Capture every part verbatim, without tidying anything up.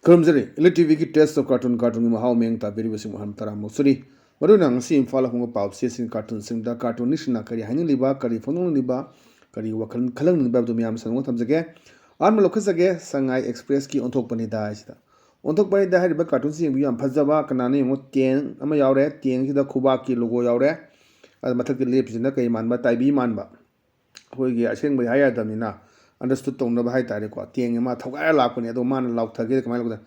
ꯇꯧꯔꯝꯖꯔꯤ꯫ Elite T ꯚꯤꯒꯤ Taste of Cartoon, ꯀꯥꯔꯇꯨꯟꯒꯤ ꯃꯍꯥꯎ ꯃꯤꯌꯥꯝ ꯇꯥꯕꯤꯔꯤꯕꯁꯤꯡꯕꯨ ꯍꯟꯅ ꯇꯔꯥꯃꯨꯛ ꯁꯨꯔꯤ꯫ ꯃꯔꯨꯑꯣꯏꯅ ꯉꯁꯤ ꯏꯝꯐꯥꯜꯗ ꯐꯣꯡꯕ ꯄꯥꯎꯆꯦꯁꯤꯡ, ꯀꯥꯔꯇꯨꯟꯁꯤꯡꯗ ꯀꯥꯔꯇꯨꯟꯅꯤꯁꯁꯤꯡꯅ ꯀꯔꯤ ꯍꯥꯏꯅꯤꯡꯂꯤꯕ, ꯀꯔꯤ ꯐꯣꯡꯗꯣꯛꯅꯤꯡꯂꯤꯕ, ꯀꯔꯤ ꯋꯥꯈꯜ ꯈꯜꯍꯟꯅꯤꯡꯕ ꯍꯥꯏꯕꯗꯨ ꯃꯌꯥꯝ ꯁꯟꯗꯣꯛꯅ ꯊꯝꯖꯒꯦ꯫ ꯑꯍꯥꯟꯕ ꯂꯧꯈꯠꯆꯒꯦ, ꯁꯉꯥꯏ ꯑꯦꯛꯁꯄ꯭ꯔꯦꯁꯀꯤ ꯑꯣꯟꯊꯣꯛꯄꯅꯤꯗ ꯍꯥꯏꯁꯤꯗ꯫ ꯑꯣꯟꯊꯣꯛꯄꯅꯤꯗ ꯍꯥꯏꯔꯤꯕ ꯀꯥꯔꯇꯨꯟꯁꯤ ꯌꯦꯡꯕꯤꯌꯨ, ꯌꯥꯝ ꯐꯖꯕ꯫ ꯀꯅꯥꯅꯣ ꯌꯦꯡꯉꯣ, ꯇꯦꯡ ꯑꯃ ꯌꯥꯎꯔꯦ, ꯇꯦꯡꯁꯤꯗ ꯈꯨꯕꯥꯛꯀꯤ ꯂꯣꯒꯣ ꯌꯥꯎꯔꯦ꯫ ꯑꯗ ꯃꯊꯛꯇ ꯂꯦꯞꯄꯤꯁꯤꯅ ꯀꯩ ꯃꯥꯟꯕ? ꯇꯥꯏꯕꯤ ꯃꯥꯟꯕ꯫ ꯑꯩꯈꯣꯏꯒꯤ ꯑꯁꯦꯡꯕꯩ ꯍꯥꯏ ꯌꯥꯗꯕꯅꯤꯅ, ꯑꯟꯗꯔꯁ꯭ꯇꯨꯠ ꯇꯧꯅꯕ ꯍꯥꯏ ꯇꯥꯔꯦꯀꯣ꯫ ꯇꯦꯡ ꯑꯃ ꯊꯧꯒꯥꯏꯔ ꯂꯥꯛꯄꯅꯦ, ꯑꯗꯣ ꯃꯥꯅ ꯂꯥꯎꯊꯒꯦ ꯀꯃꯥꯏꯅ ꯂꯥꯎꯊ-,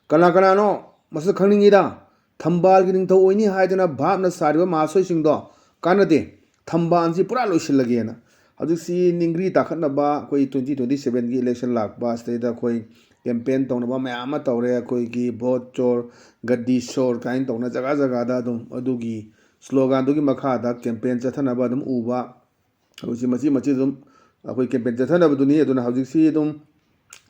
"ꯀꯅꯥ ꯀꯅꯥꯅꯣ? ꯃꯁꯛ ꯈꯪꯅꯤꯡꯉꯤꯗ꯫ ꯊꯝꯕꯥꯜꯒꯤ ꯅꯤꯡꯊꯧ ꯑꯣꯏꯅꯤ ꯍꯥꯏꯗꯅ ꯚꯥꯞꯅ ꯁꯥꯔꯤꯕ ꯃꯍꯥꯁꯣꯏꯁꯤꯡꯗꯣ ꯀꯥꯟꯅꯗꯦ꯫ ꯊꯝꯕꯥꯜꯁꯤ ꯄꯨꯔꯥ ꯂꯣꯏꯁꯤꯜꯂꯒꯦꯅ"꯫ ꯍꯧꯖꯤꯛꯁꯤ ꯅꯤꯡꯒ꯭ꯔꯤ ꯇꯥꯈꯠꯅꯕ ꯑꯩꯈꯣꯏ twenty twenty sevenꯒꯤ election ꯂꯥꯛꯄ, ꯁꯤꯗꯩꯗ ꯑꯩꯈꯣꯏ campaign ꯇꯧꯅꯕ ꯃꯌꯥꯝ ꯑꯃ ꯇꯧꯔꯦ꯫ ꯑꯩꯈꯣꯏꯒꯤ "ꯚꯣꯠ ꯆꯣꯔ, ꯒꯗꯤ ꯁꯣꯔ" ꯀꯥꯏꯅ ꯇꯧꯅ ꯖꯒꯥ ꯖꯒꯥꯗ ꯑꯗꯨꯝ ꯑꯗꯨꯒꯤ sloganꯗꯨꯒꯤ ꯃꯈꯥꯗ campaign ꯆꯠꯊꯅꯕ ꯑꯗꯨꯝ ꯎꯕ꯫ ꯍꯧꯖꯤꯛꯁꯤ ꯃꯆꯤ ꯃꯆꯤ ꯑꯗꯨꯝ ꯑꯩꯈꯣꯏ campaign ꯆꯠꯊꯅꯕꯗꯨꯅꯤ꯫ ꯑꯗꯨꯅ ꯍꯧꯖꯤꯛꯁꯤ ꯑꯗꯨꯝ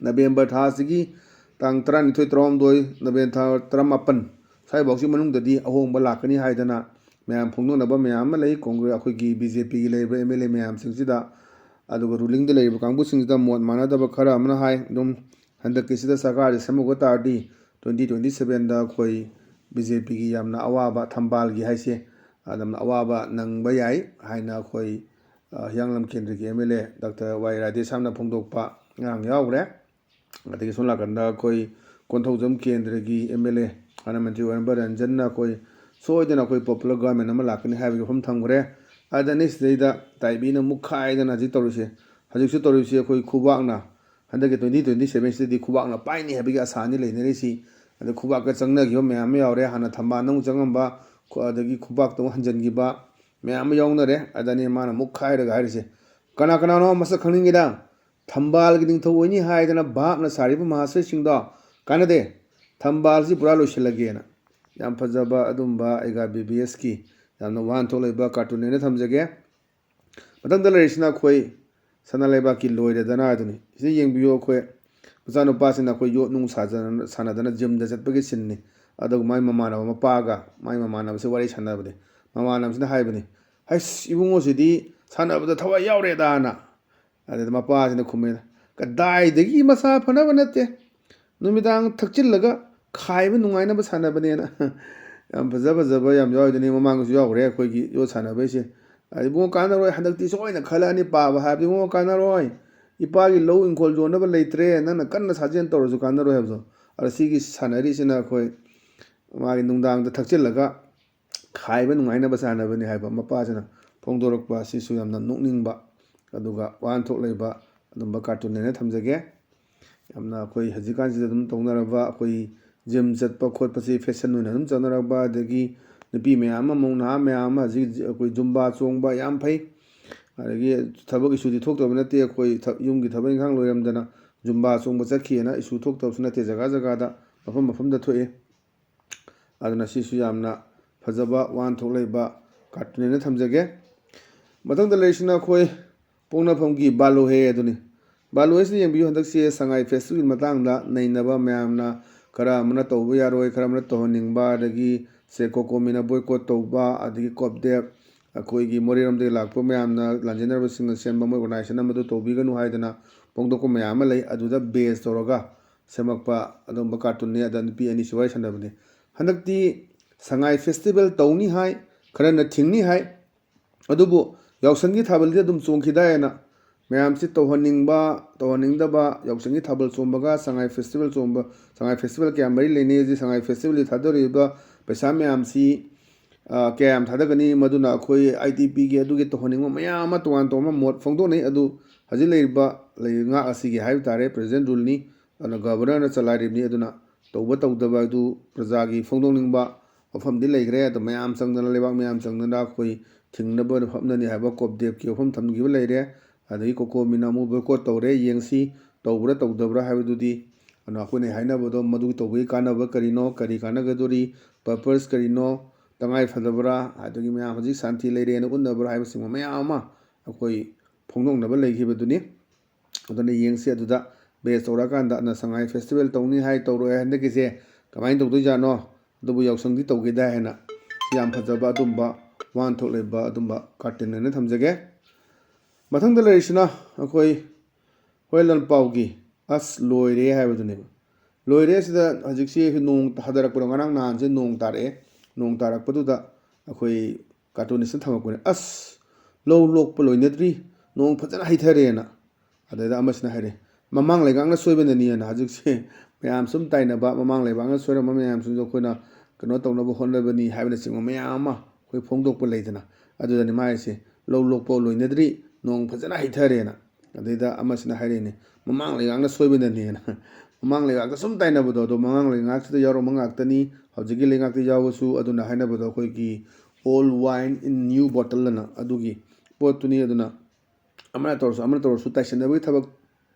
ꯅꯕꯦꯝꯕꯔ ꯊꯥꯁꯤꯒꯤ ꯇꯥꯡ ꯇꯔꯥꯅꯤꯊꯣꯏ, ꯇꯔꯥꯍꯨꯝꯗꯣꯏ, ꯅꯕꯦꯝꯕꯔ ꯊꯥ ꯇꯔꯥꯃꯥꯄꯟ ꯁ꯭ꯋꯥꯏꯐꯥꯎꯁꯤ ꯃꯅꯨꯡꯗꯗꯤ ꯑꯍꯣꯡꯕ ꯂꯥꯛꯀꯅꯤ ꯍꯥꯏꯗꯅ ꯃꯌꯥꯝ ꯐꯣꯡꯗꯣꯛꯅꯕ ꯃꯌꯥꯝ ꯑꯃ ꯂꯩ꯫ ꯀꯣꯡꯒ꯭ꯔꯦ-, ꯑꯩꯈꯣꯏꯒꯤ BJPꯒꯤ ꯂꯩꯔꯤꯕ MLA ꯃꯌꯥꯝꯁꯤꯡꯁꯤꯗ, ꯑꯗꯨꯒ rulingꯗ ꯂꯩꯔꯤꯕ ꯀꯥꯡꯕꯨꯁꯤꯡꯁꯤꯗ ꯃꯣꯠ ꯃꯥꯟꯅꯗꯕ ꯈꯔ ꯑꯃꯅ ꯍꯥꯏ, ꯑꯗꯨꯝ ꯍꯟꯗꯛꯀꯤꯁꯤꯗ ꯁꯔꯀꯥꯔꯁꯤ ꯁꯦꯝꯍꯧꯕ ꯇꯥꯔꯗꯤ twenty twenty sevenꯗ ꯑꯩꯈꯣꯏ BJPꯒꯤ ꯌꯥꯝꯅ ꯑꯋꯥꯕ, ꯊꯝꯕꯥꯜꯒꯤ ꯍꯥꯏꯁꯦ, ꯌꯥꯝꯅ ꯑꯋꯥꯕ ꯅꯪꯕ ꯌꯥꯏ ꯍꯥꯏꯅ ꯑꯩꯈꯣꯏ, ꯑ, ꯍꯤꯌꯥꯡꯂꯝ ꯀꯦꯟꯗ꯭ꯔꯒꯤ MLA ꯗꯥꯛꯇꯔ ꯋꯥꯏ ꯔꯥꯙꯦꯁ꯭ꯌꯥꯝꯅ ꯐꯣꯡꯗꯣꯛꯄ ꯉꯔꯥꯡ ꯌꯥꯎꯈ꯭ꯔꯦ꯫ ꯑꯗꯒꯤ ꯁꯣꯝ ꯅꯥꯀꯟꯗ ꯑꯩꯈꯣꯏ ꯀꯣꯟꯊꯧꯖꯝ ꯀꯦꯟꯗ꯭ꯔꯒꯤ MLA ꯍꯥꯟꯅ ꯃꯟꯇ꯭ꯔꯤ ꯑꯣꯏꯔꯝꯕ ꯔꯟꯖꯟꯅ ꯑꯩꯈꯣꯏ ꯁꯣꯏꯗꯅ ꯑꯩꯈꯣꯏ popular government ꯑꯃ ꯂꯥꯛꯀꯅꯤ ꯍꯥꯏꯕꯒꯤ ꯋꯥꯐꯝ ꯊꯝꯈ꯭ꯔꯦ꯫ ꯑꯗꯅꯤ ꯁꯤꯗꯩꯗ ꯇꯥꯏꯕꯤꯅ ꯃꯨꯛꯈꯥꯏꯗꯅ ꯍꯧꯖꯤꯛ ꯇꯧꯔꯤꯁꯦ꯫ ꯍꯧꯖꯤꯛꯁꯨ ꯇꯧꯔꯤꯁꯦ ꯑꯩꯈꯣꯏ ꯈꯨꯕꯥꯛꯅ, ꯍꯟꯗꯛꯀꯤ twenty twenty sevenꯁꯤꯗꯗꯤ ꯈꯨꯕꯥꯛꯅ ꯄꯥꯏꯅꯤ ꯍꯥꯏꯕꯒꯤ ꯑꯁꯥꯅꯤ ꯂꯩꯅꯔꯤꯁꯤ꯫ ꯑꯗ ꯈꯨꯕꯥꯛꯀ ꯆꯪꯅꯈꯤꯕ ꯃꯌꯥꯝ ꯑꯃ ꯌꯥꯎꯔꯦ꯫ ꯍꯥꯟꯅ ꯊꯝꯕꯥꯜꯗ ꯑꯃꯨꯛ ꯆꯪꯉꯝꯕ, ꯈꯨ-, ꯑꯗꯒꯤ ꯈꯨꯕꯥꯛꯇ ꯑꯃꯨꯛ ꯍꯟꯖꯤꯟꯈꯤꯕ ꯃꯌꯥꯝ ꯑꯃ ꯌꯥꯎꯅꯔꯦ꯫ ꯑꯗꯅꯤ ꯃꯥꯅ ꯃꯨꯛꯈꯥꯏꯔꯒ ꯍꯥꯏꯔꯤꯁꯦ, "ꯀꯅꯥ ꯀꯅꯥꯅꯣ ꯃꯁꯛ ꯈꯪꯅꯤꯡꯒꯦꯗ? ꯊꯝꯕꯥꯜꯒꯤ ꯅꯤꯡꯊꯧ ꯑꯣꯏꯅꯤ ꯍꯥꯏꯗꯅ ꯚꯥꯞꯅ ꯁꯥꯔꯤꯕ ꯃꯍꯥꯁꯣꯏꯁꯤꯡꯗꯣ ꯀꯥꯟꯅꯗꯦ꯫ ꯊꯝꯕꯥꯜꯁꯤ ꯄꯨꯔꯥ ꯂꯣꯏꯁꯤꯜꯂꯒꯦꯅ"꯫ ꯌꯥꯝ ꯐꯖꯕ ꯑꯗꯨꯝꯕ ꯑꯩꯒ BBSꯀꯤ ꯌꯥꯝꯅ ꯋꯥꯍꯟꯊꯣꯛ ꯂꯩꯕ ꯀꯥꯔꯇꯨꯟꯅꯦꯅ ꯊꯝꯖꯒꯦ꯫ ꯃꯊꯪꯗ ꯂꯩꯔꯤꯁꯤꯅ ꯑꯩꯈꯣꯏ ꯁꯅꯥ ꯂꯩꯕꯥꯛꯀꯤ ꯂꯣꯏꯔꯦꯗꯅ ꯑꯗꯨꯅꯤ꯫ ꯁꯤꯗ ꯌꯦꯡꯕꯤꯌꯨ, ꯑꯩꯈꯣꯏ ꯃꯆꯥꯅꯨꯄꯥꯁꯤꯅ ꯑꯩꯈꯣꯏ ꯌꯣꯠ ꯅꯨꯡ ꯁꯥꯖ-, ꯁꯥꯟꯅꯗꯅ gymꯗ ꯆꯠꯄꯒꯤ sceneꯅꯤ꯫ ꯑꯗꯨꯒ ꯃꯥꯏ ꯃꯃꯥꯟꯅꯕ ꯃꯄꯥꯒ, ꯃꯥꯏ ꯃꯃꯥꯟꯅꯕꯁꯦ ꯋꯥꯔꯤ ꯁꯥꯟꯅꯕꯅꯦ꯫ ꯃꯃꯥꯟꯅꯕꯁꯤꯅ ꯍꯥꯏꯕꯅꯤ, "ꯍꯩꯁ, ꯏꯕꯨꯡꯉꯣꯁꯤꯗꯤ ꯁꯥꯟꯅꯕꯗ ꯊꯋꯥꯏ ꯌꯥꯎꯔꯦꯗꯥꯅ"꯫ ꯑꯗꯨꯗ ꯃꯄꯥꯁꯤꯅ ꯈꯨꯝꯃꯦ, "ꯀꯗꯥꯏꯗꯒꯤ ꯃꯁꯥ ꯐꯅꯕ ꯅꯠꯇꯦ, ꯅꯨꯃꯤꯗꯥꯡ ꯊꯛꯆꯤꯜꯂꯒ ꯈꯥꯏꯕ ꯅꯨꯡꯉꯥꯏꯅꯕ ꯁꯥꯟꯅꯕꯅꯦꯅ꯫ ꯌꯥꯝ ꯐꯖ ꯐꯖꯕ ꯌꯥꯝ ꯌꯥꯎꯔꯤꯗꯨꯅꯤ, ꯃꯃꯥꯡꯗꯁꯨ ꯌꯥꯎꯈ꯭ꯔꯦ ꯑꯩꯈꯣꯏꯒꯤ ꯌꯣꯠ ꯁꯥꯟꯅꯕꯩꯁꯦ꯫ ꯑꯗ ꯏꯕꯨꯡꯉꯣ, ꯀꯥꯟꯅꯔꯣꯏ, ꯍꯟꯗꯛꯇꯤ ꯁꯣꯏꯅ ꯈꯜꯂꯛꯑꯅꯤ ꯄꯥꯕ ꯍꯥꯏꯕꯗꯤ, ꯏꯕꯨꯡꯉꯣ, ꯀꯥꯟꯅꯔꯣꯏ, ꯏꯄꯥꯒꯤ ꯂꯧ ꯏꯪꯈꯣꯜ ꯌꯣꯟꯅꯕ ꯂꯩꯇ꯭ꯔꯦ, ꯅꯪꯅ ꯀꯟꯅ ꯁꯥꯖꯦꯜ ꯇꯧꯔꯁꯨ ꯀꯥꯟꯅꯔꯣꯏ ꯍꯥꯏꯕꯗꯣ꯫ ꯑꯗ ꯁꯤꯒꯤ ꯁꯥꯟꯅꯔꯤꯁꯤꯅ ꯑꯩꯈꯣꯏ ꯃꯥꯒꯤ ꯅꯨꯡꯗꯥꯡꯗ ꯊꯛꯆꯤꯜꯂꯒ ꯈꯥꯏꯕ ꯅꯨꯡꯉꯥꯏꯅꯕ ꯁꯥꯟꯅꯕꯅꯤ ꯍꯥꯏꯕ ꯃꯄꯥꯁꯤꯅ ꯐꯣꯡꯗꯣꯔꯛꯄ ꯑꯁꯤꯁꯨ ꯌꯥꯝꯅ ꯅꯣꯛꯅꯤꯡꯕ, ꯑꯗꯨꯒ ꯋꯥꯍꯟꯊꯣꯛ ꯂꯩꯕ ꯑꯗꯨꯝꯕ cartoon ꯍꯥꯏꯅ ꯊꯝꯖꯒꯦ꯫ ꯌꯥꯝꯅ ꯑꯩꯈꯣꯏ ꯍꯧꯖꯤꯛꯀꯥꯟꯁꯤꯗ ꯑꯗꯨꯝ ꯇꯧꯅꯔꯕ, ꯑꯩꯈꯣꯏ gym ꯆꯠꯄ ꯈꯣꯠꯄꯁꯤ fashion ꯑꯣꯏꯅ ꯑꯗꯨꯝ ꯆꯠꯅꯔꯛꯄ, ꯑꯗꯒꯤ ꯅꯨꯄꯤ ꯃꯌꯥꯝ ꯑꯃ, ꯃꯧ ꯅꯍꯥ ꯃꯌꯥꯝ ꯑꯃ ꯍꯧꯖꯤꯛ ꯑꯩꯈꯣꯏ Zumba ꯆꯣꯡꯕ ꯌꯥꯝ ꯐꯩ꯫ ꯑꯗꯒꯤ ꯊꯕꯛ issue ꯗꯤ ꯊꯣꯛꯇꯕ ꯅꯠꯇꯦ, ꯑꯩꯈꯣꯏ ꯊ-, ꯌꯨꯝꯒꯤ ꯊꯕꯛ ꯏꯪꯈꯥꯡ ꯂꯣꯏꯔꯝꯗꯅ Zumba ꯆꯣꯡꯕ ꯆꯠꯈꯤꯑꯅ issue ꯊꯣꯛꯇꯕꯁꯨ ꯅꯠꯇꯦ, ꯖꯒꯥ ꯖꯒꯥꯗ, ꯃꯐꯝ ꯃꯐꯝꯗ ꯊꯣꯛꯑꯦ꯫ ꯑꯗꯨꯅ ꯁꯤꯁꯨ ꯌꯥꯝꯅ ꯐꯖꯕ ꯋꯥꯍꯟꯊꯣꯛ ꯂꯩꯕ cartoon ꯍꯥꯏꯅ ꯊꯝꯖꯒꯦ꯫ ꯃꯊꯪꯗ ꯂꯩꯔꯤꯁꯤꯅ ꯑꯩꯈꯣꯏ ꯄꯣꯛꯅꯐꯝꯒꯤ ꯕꯥꯂꯨ ꯍꯦ ꯑꯗꯨꯅꯤ꯫ ꯕꯥꯂꯨ ꯍꯦꯁꯤꯗ ꯌꯦꯡꯕꯤꯌꯨ, ꯍꯟꯗꯛꯁꯤ ꯁꯉꯥꯏ festival ꯒꯤ ꯃꯇꯥꯡꯗ ꯅꯩꯅꯕ, ꯃꯌꯥꯝꯅ ꯈꯔ ꯑꯃꯅ ꯇꯧꯕ ꯌꯥꯔꯣꯏ, ꯈꯔ ꯑꯃꯅ ꯇꯧꯍꯟꯅꯤꯡꯕ, ꯑꯗꯒꯤ ꯁꯦ ꯀꯣꯀꯣꯃꯤꯅ boycott ꯇꯧꯕ, ꯑꯗꯒꯤ ꯀꯣꯞꯗꯦꯞ, ꯑꯩꯈꯣꯏꯒꯤ ꯃꯣꯔꯦꯔꯣꯝꯗꯒꯤ ꯂꯥꯛꯄ ꯃꯌꯥꯝꯅ ꯂꯥꯟꯖꯦꯟꯅꯔꯕꯁꯤꯡꯅ ꯁꯦꯝꯕ ꯃꯣꯏ organization ꯑꯃꯗꯨ ꯇꯧꯕꯤꯒꯅꯨ ꯍꯥꯏꯗꯅ ꯐꯣꯡꯗꯣꯛꯄ ꯃꯌꯥꯝ ꯑꯃ ꯂꯩ꯫ ꯑꯗꯨꯗ base ꯇꯧꯔꯒ ꯁꯦꯝꯃꯛꯄ ꯑꯗꯨꯝꯕ cartoon ꯅꯤ꯫ ꯑꯗ ꯅꯨꯄꯤ ꯑꯅꯤꯁꯤ ꯋꯥꯔꯤ ꯁꯥꯟꯅꯕꯅꯤ꯫ ꯍꯟꯗꯛꯇꯤ ꯁꯉꯥꯏ festival ꯇꯧꯅꯤ ꯍꯥꯏ, ꯈꯔꯅ ꯊꯤꯡꯅꯤ ꯍꯥꯏ, ꯑꯗꯨꯕꯨ ꯌꯥꯎꯁꯪꯒꯤ ꯊꯥꯕꯜꯗꯤ ꯑꯗꯨꯝ ꯆꯣꯡꯈꯤꯗꯥꯏꯅ ꯃꯌꯥꯝꯁꯤ ꯇꯧꯍꯟꯅꯤꯡꯕ, ꯇꯧꯍꯟꯅꯤꯡꯗꯕ, ꯌꯥꯎꯁꯪꯒꯤ ꯊꯥꯕꯜ ꯆꯣꯡꯕꯒ ꯁꯉꯥꯏ festival ꯆꯣꯡꯕ, ꯁꯉꯥꯏ festival ꯀꯌꯥ ꯃꯔꯤ ꯂꯩꯅꯩ? ꯍꯧꯖꯤꯛ ꯁꯉꯥꯏ festival ꯗꯤ ꯊꯥꯗꯔꯤꯕ ꯄꯩꯁꯥ ꯃꯌꯥꯝꯁꯤ, ꯑ, ꯀꯌꯥ ꯌꯥꯝ ꯊꯥꯗꯒꯅꯤ? ꯃꯗꯨꯅ ꯑꯩꯈꯣꯏ I T P ꯒꯤ ꯑꯗꯨꯒꯤ ꯇꯧꯍꯟꯅꯤꯡꯕ ꯃꯌꯥꯝ ꯑꯃ ꯇꯣꯉꯥꯟ ꯇꯣꯉꯥꯟꯕ ꯃꯣꯠ ꯐꯣꯡꯗꯣꯛꯅꯩ꯫ ꯑꯗꯨ ꯍꯧꯖꯤꯛ ꯂꯩꯔꯤꯕ ꯂꯩꯉꯥꯛ ꯑꯁꯤꯒꯤ ꯍꯥꯏꯕ ꯇꯥꯔꯦ, present rule ꯅꯤ꯫ ꯑꯗꯨꯅ governor ꯅ ꯆꯂꯥꯏꯔꯤꯕꯅꯤ꯫ ꯑꯗꯨꯅ ꯇꯧꯕ ꯇꯧꯗꯕ ꯑꯗꯨ ꯄ꯭ꯔꯖꯥꯒꯤ ꯐꯣꯡꯗꯣꯛꯅꯤꯡꯕ ꯋꯥꯐꯝꯗꯤ ꯂꯩꯈ꯭ꯔꯦ꯫ ꯑꯗꯣ ꯃꯌꯥꯝ ꯆꯪꯗꯅ, ꯂꯩꯕꯥꯛ ꯃꯌꯥꯝ ꯆꯪꯗꯅ ꯑꯩꯈꯣꯏ ꯊꯤꯡꯅꯕ ꯍꯣꯠꯅꯅꯤ ꯍꯥꯏꯕ ꯀꯣꯞꯗꯦꯞꯀꯤ ꯋꯥꯐꯝ ꯊꯝꯈꯤꯕ ꯂꯩꯔꯦ꯫ ꯑꯗꯒꯤ ꯀꯣꯀꯣꯃꯤꯅ ꯑꯃꯨꯛ boycott ꯇꯧꯔꯦ꯫ ꯌꯦꯡꯁꯤ, ꯇꯧꯕ꯭ꯔꯥ ꯇꯧꯗꯕ꯭ꯔꯥ ꯍꯥꯏꯕꯗꯨꯗꯤ꯫ ꯑꯗꯨꯅ ꯑꯩꯈꯣꯏꯅ ꯍꯥꯏꯅꯕꯗꯣ, ꯃꯗꯨꯒꯤ ꯇꯧꯕꯒꯤ ꯀꯥꯟꯅꯕ ꯀꯔꯤꯅꯣ, ꯀꯔꯤ ꯀꯥꯟꯅꯒꯗꯣꯔꯤ, purpose ꯀꯔꯤꯅꯣ, ꯇꯉꯥꯏ ꯐꯗꯕ꯭ꯔꯥ, ꯑꯗꯒꯤ ꯃꯌꯥꯝ ꯍꯧꯖꯤꯛ ꯁꯥꯟꯇꯤ ꯂꯩꯔꯦꯅ ꯎꯠꯅꯕ꯭ꯔꯥ ꯍꯥꯏꯕꯁꯤꯡꯕ ꯃꯌꯥꯝ ꯑꯃ ꯑꯩꯈꯣꯏ ꯐꯣꯡꯗꯣꯛꯅꯕ ꯂꯩꯈꯤꯕꯗꯨꯅꯤ꯫ ꯑꯗꯨꯅ ꯌꯦꯡꯁꯤ, ꯑꯗꯨꯗ base ꯇꯧꯔꯛꯑꯀꯥꯟꯗ ꯑꯗꯨꯅ ꯁꯉꯥꯏ festival ꯇꯧꯅꯤ ꯍꯥꯏ, ꯇꯧꯔꯣꯏ ꯍꯥꯏ, ꯍꯟꯗꯛꯀꯤꯁꯦ ꯀꯃꯥꯏꯅ ꯇꯧꯗꯣꯏꯖꯥꯠꯅꯣ? ꯑꯗꯨꯕꯨ ꯌꯥꯎꯁꯪꯗꯤ ꯇꯧꯈꯤꯗꯥꯏ ꯍꯥꯏꯅ ꯌꯥꯝ ꯐꯖꯕ ꯑꯗꯨꯝꯕ ꯋꯥꯍꯟꯊꯣꯛ ꯂꯩꯕ ꯑꯗꯨꯝꯕ cartoon ꯑꯣꯏꯅ ꯊꯝꯖꯒꯦ꯫ ꯃꯊꯪꯗ ꯂꯩꯔꯤꯁꯤꯅ ꯑꯩꯈꯣꯏ ꯍꯣꯏ ꯂꯟꯄꯥꯎꯒꯤ ꯑꯁ ꯂꯣꯏꯔꯦ ꯍꯥꯏꯕꯗꯨꯅꯦꯕ꯫ ꯂꯣꯏꯔꯦ꯫ ꯁꯤꯗ ꯍꯧꯖꯤꯛꯁꯤ ꯅꯣꯡ ꯊꯥꯗꯔꯛꯄꯗꯣ, ꯉꯔꯥꯡ ꯅꯍꯥꯟꯁꯦ ꯅꯣꯡ ꯇꯥꯔꯛꯑꯦ꯫ ꯅꯣꯡ ꯇꯥꯔꯛꯄꯗꯨꯗ ꯑꯩꯈꯣꯏ cartoonistꯅ ꯊꯝꯃꯛꯄꯅꯦ, "ꯑꯁ, ꯂꯧ ꯂꯣꯛꯄ ꯂꯣꯏꯅꯗ꯭ꯔꯤ, ꯅꯣꯡ ꯐꯖꯅ ꯍꯩꯊꯔꯦꯅ"꯫ ꯑꯗꯩꯗ ꯑꯃꯁꯤꯅ ꯍꯥꯏꯔꯦ, "ꯃꯃꯥꯡ ꯂꯩꯉꯥꯛꯅ ꯁꯣꯏꯕꯅꯅꯤꯅ"꯫ ꯍꯧꯖꯤꯛꯁꯦ ꯃꯌꯥꯝ ꯁꯨꯝ ꯇꯥꯏꯅꯕ, ꯃꯃꯥꯡ ꯂꯩꯕꯥꯛꯅ ꯁꯣꯏꯔꯝꯕ ꯃꯌꯥꯝꯁꯤꯡꯗꯣ ꯑꯩꯈꯣꯏꯅ ꯀꯩꯅꯣ ꯇꯧꯅꯕ ꯍꯣꯠꯅꯕꯅꯤ ꯍꯥꯏꯕꯅꯆꯤꯡꯕ ꯃꯌꯥꯝ ꯑꯃ ꯑꯩꯈꯣꯏ ꯐꯣꯡꯗꯣꯛꯄ ꯂꯩꯗꯅ꯫ ꯑꯗꯨꯗꯅꯤ ꯃꯥ ꯍꯥꯏꯁꯦ, "ꯂꯧ ꯂꯣꯛꯄ ꯂꯣꯏꯅꯗ꯭ꯔꯤ, ꯅꯣꯡ ꯐꯖꯅ ꯍꯩꯊꯔꯦꯅ"꯫ ꯑꯗꯩꯗ ꯑꯃꯁꯤꯅ ꯍꯥꯏꯔꯛꯏꯅꯦ, "ꯃꯃꯥꯡ ꯂꯩꯉꯥꯛꯅ ꯁꯣꯏꯕꯅꯅꯦꯅ"꯫ ꯃꯃꯥꯡ ꯂꯩꯉꯥꯛꯇ ꯁꯨꯝ ꯇꯥꯏꯅꯕꯗꯣ, ꯑꯗꯣ ꯃꯃꯥꯡ ꯂꯩꯉꯥꯛꯁꯤꯗ ꯌꯥꯎꯔꯝꯕ ꯉꯥꯛꯇꯅꯤ, ꯍꯧꯖꯤꯛꯀꯤ ꯂꯩꯉꯥꯛꯇ ꯌꯥꯎꯕꯁꯨ꯫ ꯑꯗꯨꯅ ꯍꯥꯏꯅꯕꯗꯣ ꯑꯩꯈꯣꯏꯒꯤ "old wine in new bottle" ꯑꯅ ꯑꯗꯨꯒꯤ ꯄꯣꯠꯇꯨꯅꯤ꯫ ꯑꯗꯨꯅ ꯑꯃꯅ ꯇꯧꯔꯁꯨ ꯑꯃꯅ ꯇꯧꯔꯁꯨ ꯇꯥꯏꯁꯟꯅꯕꯒꯤ ꯊꯕꯛ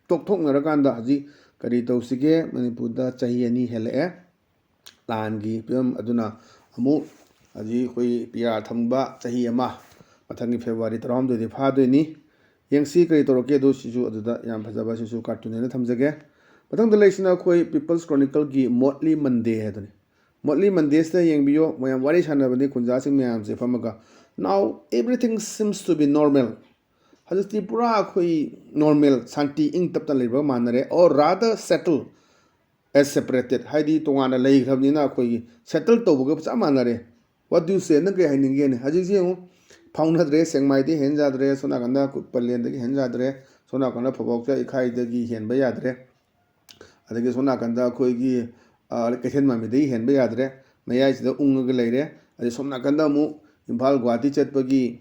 ꯇꯣꯛꯊꯣꯛꯅꯔꯀꯥꯟꯗ ꯍꯧꯖꯤꯛ ꯀꯔꯤ ꯇꯧꯁꯤꯒꯦ? ꯃꯅꯤꯄꯨꯔꯗ ꯆꯍꯤ ꯑꯅꯤ ꯍꯦꯜꯂꯛꯑꯦ ꯂꯥꯟꯒꯤ ꯐꯤꯕꯝ꯫ ꯑꯗꯨꯅ ꯑꯃꯨꯛ ꯍꯧꯖꯤꯛ ꯑꯩꯈꯣꯏ ꯄꯤ ꯑꯥꯔ ꯊꯝꯕ ꯆꯍꯤ ꯑꯃ, ꯃꯊꯪꯒꯤ ꯐꯦꯕ꯭ꯔꯨꯋꯥꯔꯤ ꯇꯔꯥꯍꯨꯝꯗꯣꯏꯗꯤ ꯐꯥꯗꯣꯏꯅꯤ꯫ ꯌꯦꯡꯁꯤ ꯀꯔꯤ ꯇꯧꯔꯛꯀꯦ꯫ ꯑꯗꯨ ꯁꯤꯁꯨ ꯑꯗꯨꯗ ꯌꯥꯝ ꯐꯖꯕ, ꯁꯤꯁꯨ cartoon ꯑꯣꯏꯅ ꯊꯝꯖꯒꯦ꯫ ꯃꯊꯪꯗ ꯂꯩꯁꯤꯅ ꯑꯩꯈꯣꯏ People's Chronicleꯒꯤ Motley Monday ꯍꯥꯏꯗꯨꯅꯤ꯫ Motley Mondayꯁꯤꯗ ꯌꯦꯡꯕꯤꯌꯣ, ꯃꯌꯥꯝ ꯋꯥꯔꯤ ꯁꯥꯟꯅꯕꯅꯤ ꯈꯨꯟꯖꯥꯁꯤꯡ ꯃꯌꯥꯝꯁꯦ ꯐꯝꯃꯒ꯫ "Now everything seems to be normal." ꯍꯧꯖꯤꯛꯇꯤ ꯄꯨꯔꯥ ꯑꯩꯈꯣꯏ normal, ꯁꯥꯟꯇꯤ, ꯏꯪ ꯇꯞꯇꯅ ꯂꯩꯕꯒ ꯃꯥꯟꯅꯔꯦ, or rather settle as separated, ꯍꯥꯏꯗꯤ ꯇꯣꯉꯥꯟꯅ ꯂꯩꯈ꯭ꯔꯕꯅꯤꯅ ꯑꯩꯈꯣꯏꯒꯤ settle ꯇꯧꯕꯒ ꯆꯞ ꯃꯥꯟꯅꯔꯦ꯫ What do you say? ꯅꯪ ꯀꯔꯤ ꯍꯥꯏꯅꯤꯡꯒꯦꯅꯦ? ꯍꯧꯖꯤꯛꯁꯤ ꯌꯦꯡꯉꯨ, ꯐꯥꯎꯅꯗ꯭ꯔꯦ, ꯁꯦꯛꯃꯥꯏꯗꯒꯤ ꯍꯦꯟ ꯌꯥꯗ꯭ꯔꯦ, ꯁꯣꯝ ꯅꯥꯀꯟꯗ ꯄꯂꯦꯟꯗꯒꯤ ꯍꯦꯟ ꯌꯥꯗ꯭ꯔꯦ, ꯁꯣꯝ ꯅꯥꯀꯟꯗ ꯐꯧꯕꯣꯛꯆ ꯏꯈꯥꯏꯗꯒꯤ ꯍꯦꯟꯕ ꯌꯥꯗ꯭ꯔꯦ꯫ ꯑꯗꯒꯤ ꯁꯣꯝ ꯅꯥꯀꯟꯗ ꯑꯩꯈꯣꯏꯒꯤ, ꯑ, ꯀꯩꯊꯦꯜ ꯃꯥꯟꯕꯤꯗꯒꯤ ꯍꯦꯟꯕ ꯌꯥꯗ꯭ꯔꯦ, ꯃꯌꯥꯏꯁꯤꯗ ꯎꯪꯉꯒ ꯂꯩꯔꯦ꯫ ꯑꯗꯩ ꯁꯣꯝ ꯅꯥꯀꯟꯗ ꯑꯃꯨꯛ ꯏꯝꯐꯥꯜ ꯒꯨꯋꯥꯍꯥꯇꯤ ꯆꯠꯄꯒꯤ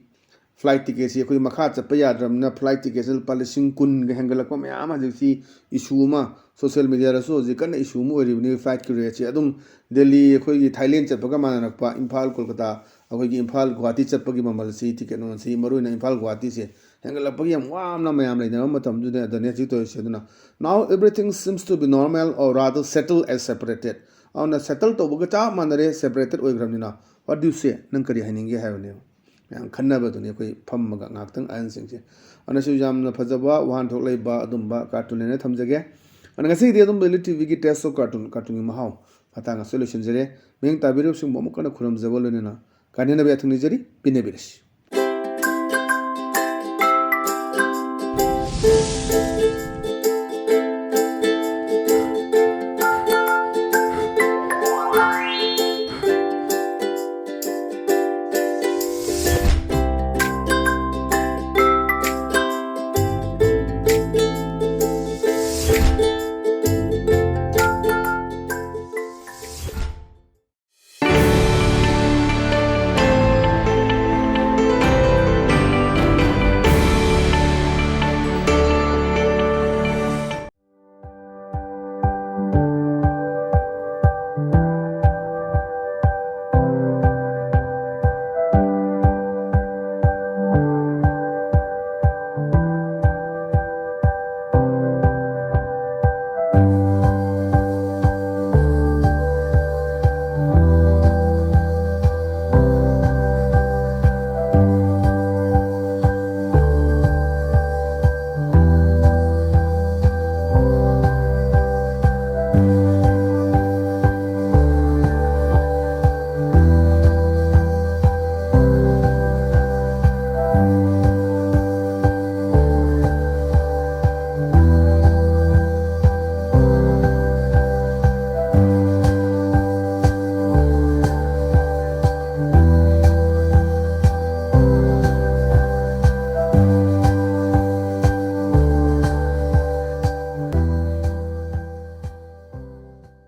flight ticketꯁꯤ ꯑꯩꯈꯣꯏ ꯃꯈꯥ ꯆꯠꯄ ꯌꯥꯗ꯭ꯔꯕꯅꯤꯅ flight ticketꯁꯤ ꯂꯨꯄꯥ ꯂꯤꯁꯤꯡ ꯀꯨꯟꯒ ꯍꯦꯟꯒꯠꯂꯛꯄ ꯃꯌꯥꯝ ꯑꯃ ꯍꯧꯖꯤꯛꯁꯤ issue ꯑꯃ, social mediaꯗꯁꯨ ꯍꯧꯖꯤꯛ ꯀꯟꯅ issue ꯑꯃ ꯑꯣꯏꯔꯤꯕꯅꯤ flight rateꯁꯤ꯫ ꯑꯗꯨꯝ ꯗꯦꯜꯂꯤ ꯑꯩꯈꯣꯏꯒꯤ ꯊꯥꯏꯂꯦꯟ ꯆꯠꯄꯒ ꯃꯥꯟꯅꯔꯛꯄ, ꯏꯝꯐꯥꯜ ꯀꯣꯜꯀꯇꯥ, ꯑꯩꯈꯣꯏꯒꯤ ꯏꯝꯐꯥꯜ ꯒꯨꯋꯥꯍꯥꯇꯤ ꯆꯠꯄꯒꯤ ꯃꯃꯜꯁꯤ, ticket ꯃꯃꯜꯁꯤ, ꯃꯔꯨꯑꯣꯏꯅ ꯏꯝꯐꯥꯜ ꯒꯨꯋꯥꯍꯥꯇꯤꯁꯦ ꯍꯦꯟꯒꯠꯂꯛꯄꯒꯤ ꯌꯥꯝ ꯋꯥꯅ ꯃꯌꯥꯝ ꯂꯩꯅꯕ ꯃꯇꯝꯗꯨꯗ ꯑꯗꯨꯅꯦ ꯍꯧꯖꯤꯛ ꯇꯧꯔꯤꯁꯦ꯫ ꯑꯗꯨꯅ "Now everything seems to be normal or rather settle as separated." ꯑꯗꯨꯅ settle ꯇꯧꯕꯒ ꯆꯞ ꯃꯥꯟꯅꯔꯦ, separated ꯑꯣꯏꯈ꯭ꯔꯕꯅꯤꯅ꯫ "What do you say?" ꯅꯪ ꯀꯔꯤ ꯍꯥꯏꯅꯤꯡꯒꯦ ꯍꯥꯏꯕꯅꯦꯕ꯫ ꯃꯌꯥꯝ ꯈꯟꯅꯕꯗꯨꯅꯤ ꯑꯩꯈꯣꯏ ꯐꯝꯃꯒ ꯉꯥꯏꯍꯥꯛꯇꯪ ꯑꯍꯟꯁꯤꯡꯁꯦ꯫ ꯑꯗꯨꯅꯁꯨ ꯌꯥꯝꯅ ꯐꯖꯕ ꯋꯥꯍꯟꯊꯣꯛ ꯂꯩꯕ ꯑꯗꯨꯝꯕ cartoon ꯍꯥꯏꯅ ꯊꯝꯖꯒꯦ꯫ ꯑꯗꯨꯅ ꯉꯁꯤꯒꯤꯗꯤ ꯑꯗꯨꯝ Daily TVꯒꯤ Taste of Cartoon, cartoonꯒꯤ ꯃꯍꯥꯎ ꯃꯇꯥꯡ ꯑꯁꯤꯗ ꯂꯣꯏꯁꯤꯟꯖꯔꯦ꯫ ꯃꯤꯠꯌꯦꯡ ꯇꯥꯕꯤꯔꯤꯕꯁꯤꯡꯕꯨ ꯑꯃꯨꯛ ꯍꯟꯅ ꯈꯨꯔꯨꯝꯖꯕ ꯂꯣꯏꯅꯅ ꯀꯥꯏꯅꯅꯕ ꯌꯥꯊꯪ ꯅꯤꯖꯔꯤ꯫ ꯄꯤꯟꯅꯕꯤꯔꯁꯤ꯫